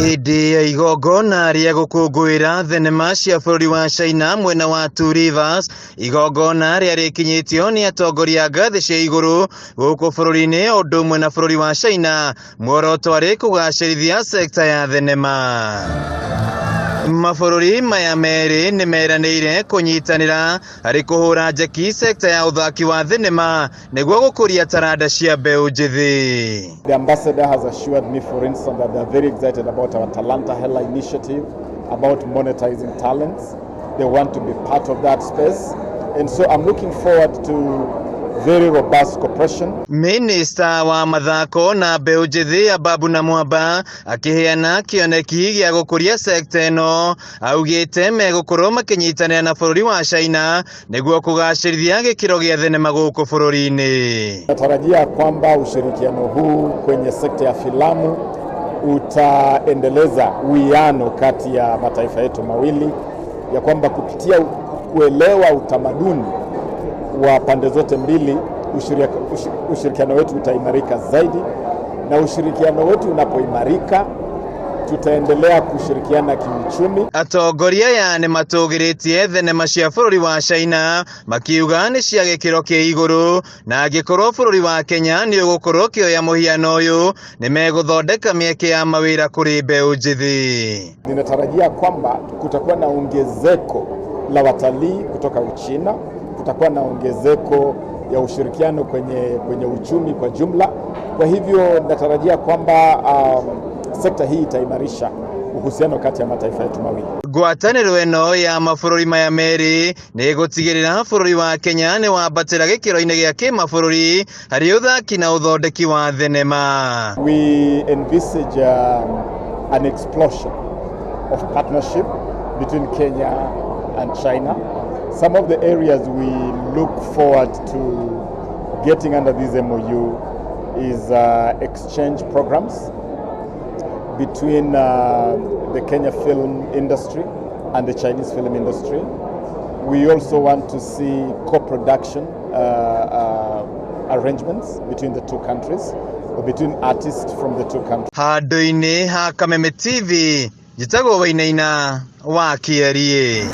Hĩndĩ ya igongona rĩa gũkũngũĩra thenema cia bũrũri wa China mwena wa Two Rivers, igongona rĩa rĩkinyĩtio nĩ atongoria a ngathĩ cia igũrũ gũkũ bũrũri-inĩ o ũndũ ũmwe na bũrũri wa China, muoroto arĩ kũgacĩrithia sekta ya thenema. Mabũrũri maya merĩ nĩ meranĩire kũnyitanĩra harĩ kũhũra njeki sekta ya ũthaki wa thenema nĩguo gũkũria taranda cia mbeũ njĩthĩ. The ambassador has assured me, for instance, that they are very excited about our Talanta Hela initiative, about monetizing talents. They want to be part of that space. And so I'm looking forward to very robust cooperation. Minista wa mathako na mbeũ njĩthĩ Ababu na Mwamba akĩheana kĩoneki gĩa gũkũria sekta ĩno, augĩte megũkorwo makĩnyitanĩra na bũrũri wa China nĩguo kũgacĩrithia gĩkĩro gĩa thenema gũkũ bũrũri-inĩ. Natarajia kwamba ushirikiano huu kwenye sekta ya filamu utaendeleza uwiano kati ya mataifa yetu mawili, ya kwamba kupitia kuelewa utamaduni wa pande zote mbili ushirikiano wetu utaimarika zaidi, na ushirikiano wetu unapoimarika tutaendelea kushirikiana kiuchumi. Atongoria aya nĩ matũgĩrĩtie thenema cia bũrũri wa China makiuga nĩ cia gĩkĩro kĩa igũrũ, na angĩkorwo bũrũri wa Kenya nĩ ũgũkorwo ũkĩoya mũhiano ũyũ, nĩ megũthondeka mĩeke ya mawĩra kũrĩ mbeũ njĩthĩ. Ninatarajia kwamba kutakuwa na ongezeko la watalii kutoka Uchina, kutakuwa na ongezeko ya ushirikiano kwenye uchumi kwa jumla. Kwa hivyo natarajia kwamba sekta hii itaimarisha uhusiano kati ya mataifa yetu mawili. Ngwatanĩro ĩno ya mabũrũri maya merĩ nĩ ĩgũtigĩrĩra bũrũri wa Kenya nĩ wambatĩra gĩkĩro-inĩ gĩa kĩmabũrũri harĩ ũthaki na ũthondeki wa thenema. We envisage an explosion of partnership between Kenya and China. Some of the areas we look forward to getting under this MOU is exchange programs between the Kenya film industry and the Chinese film industry. We also want to see co-production arrangements between the two countries or between artists from the two countries. Handũ-inĩ ha Kameme TV, njĩtagwo Wainaina wa Kĩeriĩ.